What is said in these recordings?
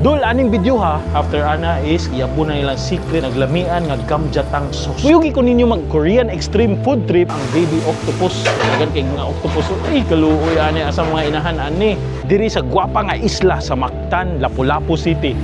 Dul, aning video ha, after ana is iyabo na nilang secret naglamian nga gamjatang sauce. Muyugi ko ninyo mag Korean extreme food trip ang baby octopus. Dagan kay nga octopus. Ay, kaluoy ani asa mga inahan ani. Diri sa gwapa nga isla sa Mactan, Lapu-Lapu City.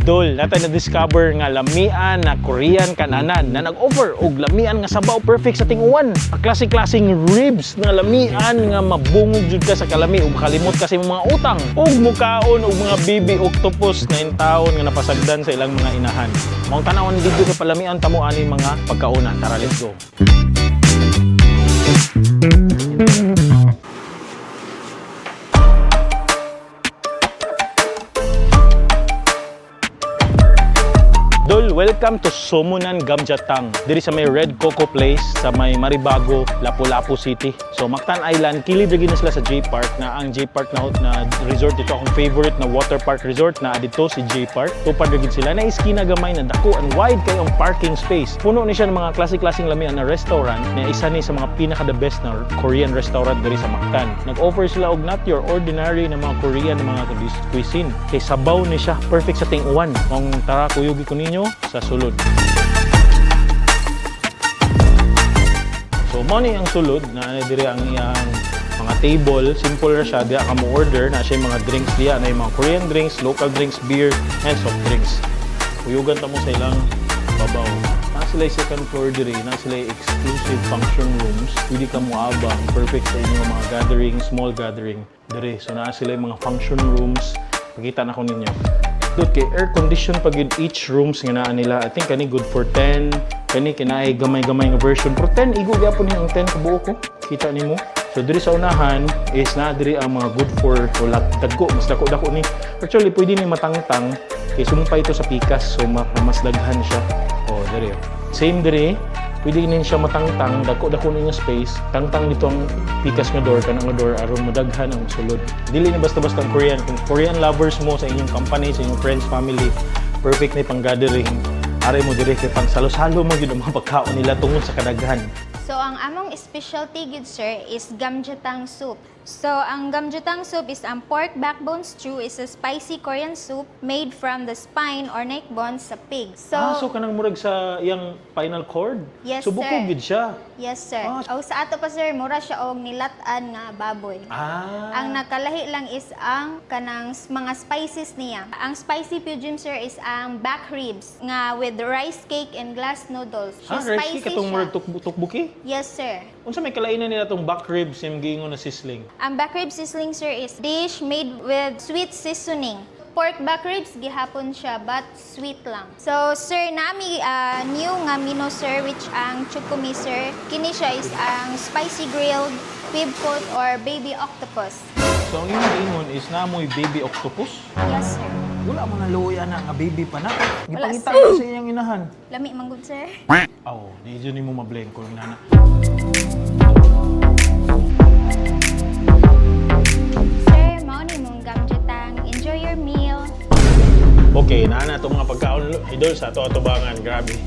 Dol, natay na-discover nga lamian na Korean kananan na nag-offer og lamian nga sabaw perfect sa tinguan. Klase-klaseng ribs na lamian nga mabungog jud ka sa kalami ug makalimot ka sa imong mga utang. Ug mukaon og mga baby octopus na intawon nga napasagdan sa ilang mga inahan. Maong tan-awon video kay palamian tamo ani mga pagkauna. Tara, let's go. Dol, welcome to Somunan Gamjatang. Diri sa may Red Coco Place sa may Maribago, Lapu-Lapu City. So Mactan Island, kilid ra gyud na sila sa J Park na ang J Park na resort dito akong favorite na water park resort na dito si J Park. Tupad ra gyud sila na iskina gamay na dako and wide kay ang parking space. Puno ni siya ng mga klase-klaseng lamian na restaurant na isa ni sa mga pinaka the best na Korean restaurant diri sa Mactan. Nag-offer sila og not your ordinary na mga Korean na mga cuisine. Kay sabaw ni siya, perfect sa tinguan. Kung tara kuyugi ko ninyo sa sulod. So mo ni ang sulod na diri ang iyang mga table, simple ra siya, diya ka mo order na siya yung mga drinks diya, na yung mga Korean drinks, local drinks, beer, and soft drinks. Kuyugan ta mo sa ilang babaw. Na sila yung second floor diri, na sila yung exclusive function rooms. Pwede ka mo abang, perfect sa inyong mga gathering, small gathering diri. So naa sila yung mga function rooms. Pakita na ko ninyo. Dut kay air condition pag yun each rooms nga naa nila. I think kani good for 10, kani kinaay gamay-gamay nga version. Pero 10 igo gyapon ni ang 10 kabuo ko. Kita nimo. So diri sa unahan is na diri ang mga good for wala dagko, mas dako-dako ni. Actually pwede ni matangtang kay sumpay ito sa pikas so mas daghan siya. Oh, diri. Same diri, pwede ni siya matangtang, dako-dako ni nga space. Tangtang dito ang pikas nga door kanang nga door aron madaghan ang sulod. Dili ni basta-basta ang Korean. Kung Korean lovers mo sa inyong company, sa inyong friends, family, perfect ni pang gathering. Aray mo diri kay pang salo-salo mo gyud ang mga pagkaon nila tungod sa kadaghan. So, ang among specialty gid sir is gamjatang soup. So, ang gamjatang soup is ang pork backbone stew, is a spicy Korean soup made from the spine or neck bones sa pig. So, Ah, so kanang murag sa iyang spinal cord? Yes, So buko sir. gyud siya. Yes sir. Ah. O sa ato pa sir, mura siya og nilat-an nga baboy. Ah. Ang nakalahi lang is ang kanang mga spices niya. Ang spicy pujim sir is ang back ribs nga with rice cake and glass noodles. Ah, Siya rice cake katong siya. murag tukbuki? Yes sir. Unsa may kalainan nila tong back ribs yung giingon na sizzling? Ang back rib sizzling sir is dish made with sweet seasoning. Pork back ribs gihapon siya but sweet lang. So sir, nami new nga menu sir, which ang chukumi sir. Kini siya is ang spicy grilled pig foot or baby octopus. So ang imong giingon is namoy baby octopus? Yes sir. Wala man na luoy ana nga baby pa na. Wala, Gipangita sir. ko sa iyang inahan. Lami man gud sir. Aw, di jud nimo ma-blame ko inana. Sir, mao ni mong gamjatang. Enjoy your meal. Okay, naa na itong mga pagkaon idol sa ato atubangan. Grabe.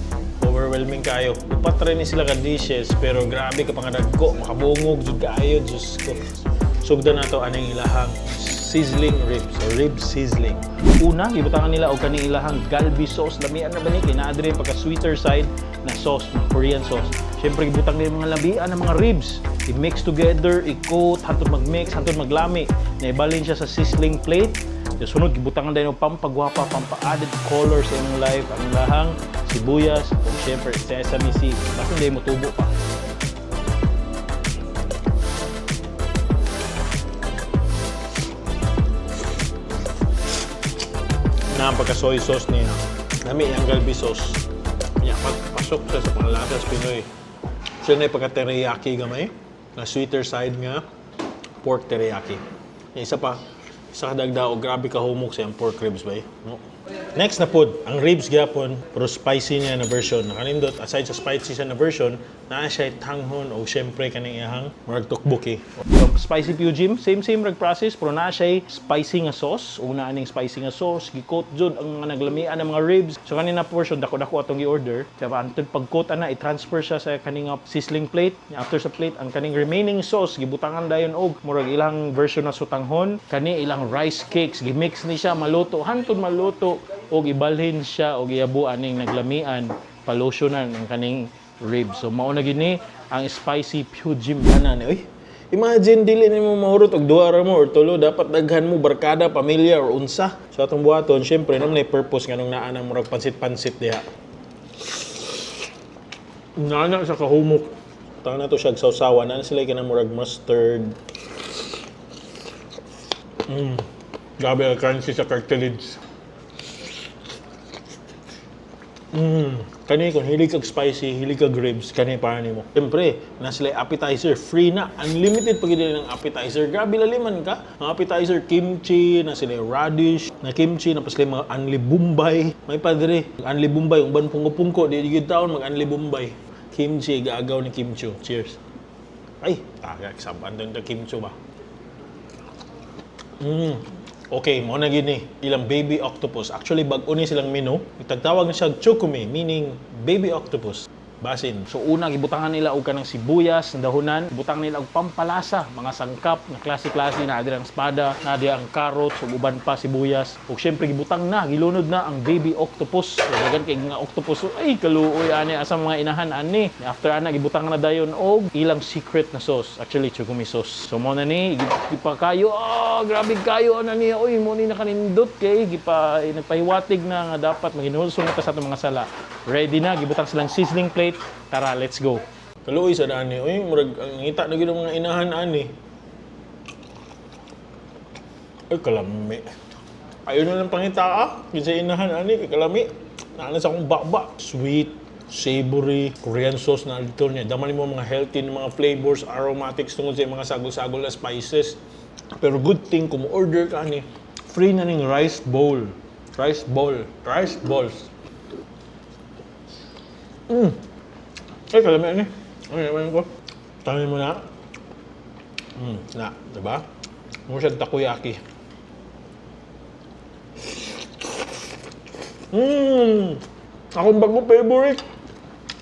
Overwhelming kayo. Upat rin ni sila ka dishes pero grabe ka pangadagko, makabungog jud kaayo, Diyos ko. Sugdan nato aning ilahang sizzling ribs or rib sizzling. Una, gibutangan nila og kaning ilahang galbi sauce. Lamian na ba ni kay naa diri pagka sweeter side na sauce, na Korean sauce. Siyempre gibutang nila mga labian ng mga ribs. I-mix together, i-coat, hantod mag-mix, hantod maglami. Naibalin siya sa sizzling plate. So, sunod, gibutangan din og pampagwapa, pampa-added color sa imong life, ang ilahang sibuyas, o syempre sesame seeds. Kasi hindi mo tubo pa. Na ang pagka soy sauce niya. Lami ang galbi sauce. Nya, pasok siya sa panglasa sa Pinoy. Siya na yung pagka teriyaki gamay. Na sweeter side nga, pork teriyaki. Yung isa pa, isa kadagdaw, grabe ka humok sa iyang pork ribs ba eh. No? Next na pod, ang ribs gyapon, pero spicy niya na version. Nakanindot, aside sa spicy siya na version, naa siya tanghon o syempre kaning iyahang murag tteokbokki. So, spicy pujim, same same rag process, pero naa siya spicy nga sauce. Una aning spicy nga sauce, gi-coat jud ang mga naglamian ng mga ribs. So kanina portion dako-dako atong gi-order. Kaya antod pag-coat ana, i-transfer siya sa kaning sizzling plate. After sa plate, ang kaning remaining sauce gibutangan dayon og murag ilang version na sotanghon. Kani ilang rice cakes gi-mix ni siya maluto, hantod maluto og ibalhin siya og iabo aning naglamian palosyonan ang kaning ribs. So mao na gini ang spicy pujim ana ni. Oy, imagine dili nimo mahurot og duha ra mo or tulo, dapat daghan mo barkada, pamilya or unsa. So atong buhaton, syempre naman may purpose nganong naa na murag pansit-pansit diha. Naa sa kahumok. Tang na to siya sawsawan na sila kanang murag mustard. Grabe ang crunchy sa cartilage. Kani kung hilig kag spicy, hilig kag ribs, kani para nimo. Siyempre, na sila appetizer, free na, unlimited pag ng appetizer. Grabe laliman ka. Ang appetizer kimchi, na sila radish, na kimchi, na pa sila mga unli bombay. May padre, unli bombay, uban pungko-pungko, di gid taon mag unli bombay. Kimchi, gaagaw ni kimchi. Cheers. Ay, taga saban doon to kimchi ba? Okay, mo na gini. Ilang baby octopus. Actually, bag-o ni silang menu. Itagtawag na siya chukumi, meaning baby octopus. Basin. So una gibutangan nila og kanang sibuyas, dahonan, butang nila og pampalasa, mga sangkap na klase-klase na adiri ang espada, na ang carrots ug uban pa sibuyas. Ug syempre gibutang na, gilunod na ang baby octopus. So, daghan kay nga octopus. So, ay kaluoy ani asa mga inahan ani. After ana gibutang na dayon og ilang secret na sauce. Actually chukumi sauce. So mo na ni gipakayo. Oh, grabe kayo ana niya. Oy, mo ni nakanindot kay gipa nagpahiwatig na nga dapat maghinulsol na ta sa atong mga sala. Ready na, gibutang silang sizzling plate. Tara, let's go. Kaluoy sa dani. Oy, murag ang ngita na gyud ang mga inahan ani. Ay, kalami. Ayaw na lang pangita ah. Kinsa inahan ani, kay kalami. Naana sa akong baba. Sweet, savory, Korean sauce na dito niya. Daman mo mga healthy na mga flavors, aromatics tungod sa mga sagol-sagol na spices. Pero good thing kung order ka ani, free na ning rice bowl. Rice bowl. Rice balls. Ay, kalami ani. Ay, naman ko. Tama mo na. Na, diba? Mo siya takoyaki. Akong bago favorite.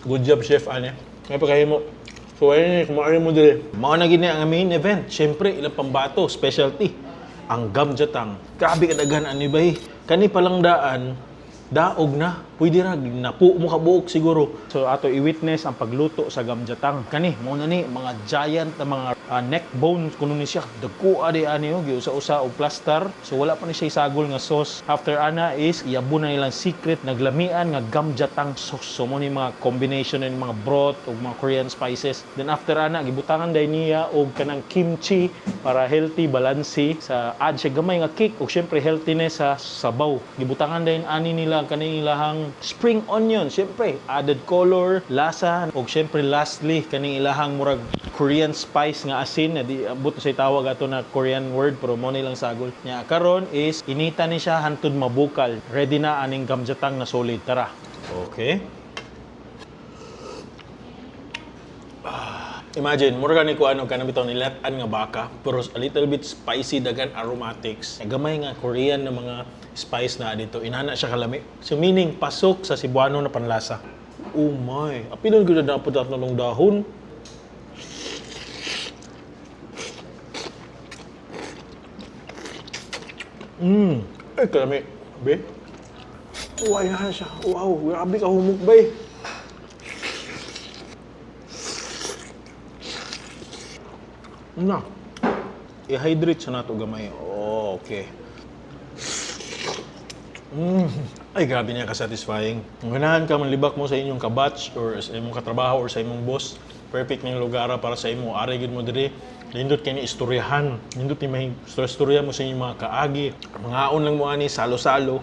Good job, Chef Ane. May pagkahimo. So, ayun, kumain mo dili. Mao na gini ang main event. Siyempre, ilang pambato, specialty. Ang gamjatang. Grabe kadaghan ani bay. Kani palang daan, daog na. Pwede ra, napu mo kabuok siguro. So ato i-witness ang pagluto sa gamjatang. Kani, mao na ni mga giant na mga neck bones kuno ni siya. Dagko adi ani oh, giusa-usa og plaster. So wala pa ni siya isagol nga sauce. After ana is iyabo na nilang secret naglamian nga gamjatang sauce. So mo ni mga combination ng mga broth ug mga Korean spices. Then after ana gibutangan day niya og kanang kimchi para healthy balanse sa add siya gamay nga kick ug syempre healthiness sa sabaw. Gibutangan din ani nila kaning ilahang spring onion, syempre added color, lasa ug syempre lastly kaning ilahang murag Korean spice nga asin na di abot sa tawag ato na Korean word pero mo nilang sagol. Nya karon is inita ni siya hantud mabukal. Ready na aning gamjatang na solid. Tara. Okay. Imagine, mura gani ko ano kanang bitaw nilat-an nga baka pero a little bit spicy, dagan aromatics. Gamay nga Korean na mga spice na dito. Inana siya kalami. So meaning pasok sa Cebuano na panlasa. Oh my, apilon gyud na pud ato dahon. Ay kalami. Be. Wow, inana siya. Wow, grabe ka humok bay. Na. I-hydrate sa nato gamay. Oh, okay. Ay, grabe niya ka-satisfying. Kung ganahan ka, manlibak mo sa inyong kabatch or sa imong katrabaho or sa imong boss, perfect na yung lugar para sa imo. Ari gid mo diri. Nindot kay ni istoryahan. Nindot ni may istorya mo sa inyong mga kaagi. Mangaon lang mo ani salo-salo.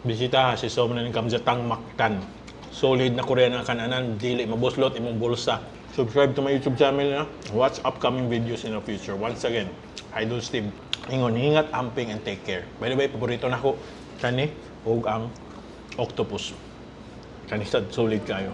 Bisita si Somna ng Kamjatang Mactan. Solid na Korean nga kananan, dili mabuslot imong bulsa. Subscribe to my YouTube channel na. Watch upcoming videos in the future. Once again, Idol Steve. Ingon, ingat, amping, and take care. By the way, paborito na ako. Kani ug ang octopus. Kani sad, solid kayo.